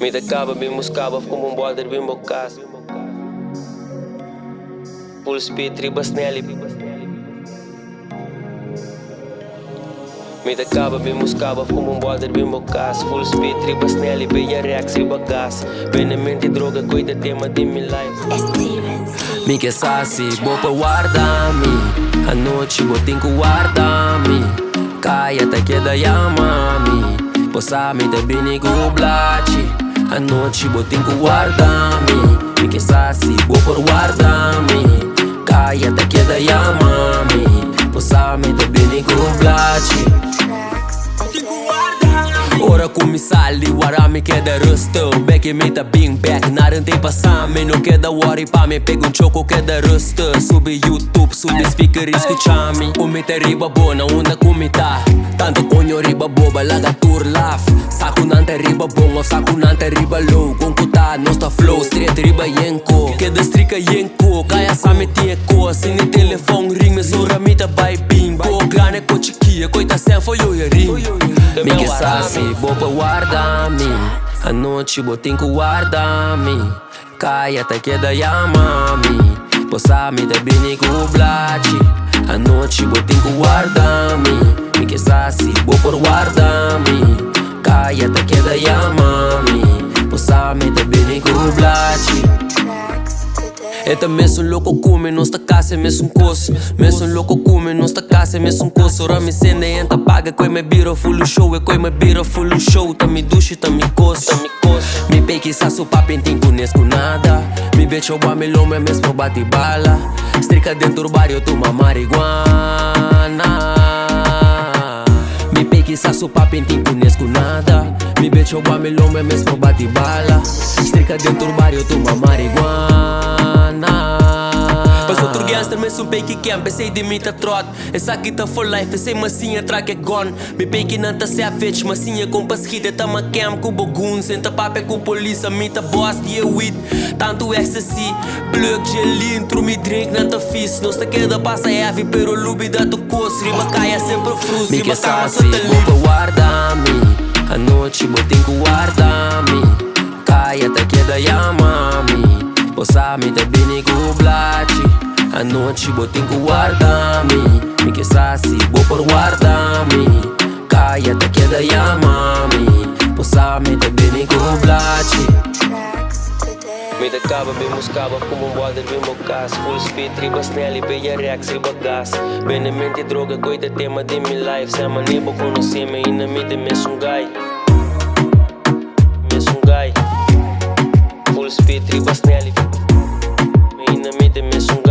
Mi ta kaba bin buska bo of kumpa un bòlter bin bo kas. Full speed riba snel i. Mi ta kaba bin buska bo of kumpa un bòlter bin bo kas. Full speed riba snel i beya rex riba gas. Benemente droga koi ta tema di mi life. Mi ke sa si bo por warda mi. Anochi bo tin ku warda mi. Kaya ta keda yama mi. Bo sa mi ta bini ku blachi. Anochi bo tin ku warda mi. Mi ke sa si bo por warda mi. Kaya ta keda yama mi. Bo sa mi ta bini ku blachi. Ora ku mi sali wara mi keda rustig. Beki mi ta bin bek nada tin pasa mi. No keda worry pa mi pega un choko keda rustig. Subi YouTube, subi speaker i skucha mi. Ku mi ta riba bo na unda ku mi ta. Tantu koño riba bo balaga tur laf. Sa ku nan ta riba bon of sa ku nan ta riba low. Kon ku ta nos ta flow straight riba yenko. Keda strika yenko, kaya sa mi tin e kos. Si ni telefon ring mesora mi ta bai bin. Ko grande ko chikia, koi ta sen for yo ring. Mi ke sa si bo por warda mi. Anochi bo tin ku warda mi. Kaya ta keda yama mi. Bo sa mi ta bini ku blachi. Anochi bo tin ku warda mi. Mi ke sa si bo por warda mi. Kaya ta keda yama mi. Bo sa mi ta bini ku blachi. E ta mesun loko ku mi, nos ta kasa e mesun kos. Mesun loko ku mi, nos ta kasa e mesun kos. Ora mi sende en ta paga, koe mi bira full show. E koe mi bira full show, ta mi dushi, ta mi kos. Mi pei kisa su papi n'tin kunes ku nada. Mi becho wak mi lo me mes por bati bala. Strika den tur bario tuma marihuana. Mi pei kisa su papi n'tin kunes ku nada. Mi becho wak mi lo me mes por bati bala. Strika den tur bario tuma marihuana. Paso tur gangster mesun pei ki ken, p'esei di mi ta trot. Esaki ta for life, esei masiña tra ke gun. Mi peki nan ta savage, masiña kon pa skit. E ta ma camp ku bo goons, en ta papia ku polis. Ami ta boss di e weed, tantu ecstasy. Plug gelin, tru mi drink nan ta fis. Nos ta keda pasa heavy, pero lubida tur kos. Riba kaya semper frus, Mi ke riba kama sa si so ta bo por warda mi. Anochi bo tin ku warda mi. Kaya ta keda yama mi. Bo sa mi ta bini ku blachi. Anochi bo tin ku warda mi. Mi ke sa si bo por warda mi. Kaya ta keda yama mi. Bo sa mi ta bini ku blachi. Mi ta kaba bin buska bo kuma un bòlter bin bo kas. Full speed riba snel i beya rex riba gas. Benemente droga koi ta tema di mi life. Sa mane bo konosé mi ainda mi ta mesun guy. Mesun guy. Full speed riba snel i. Ainda mi ta mesun.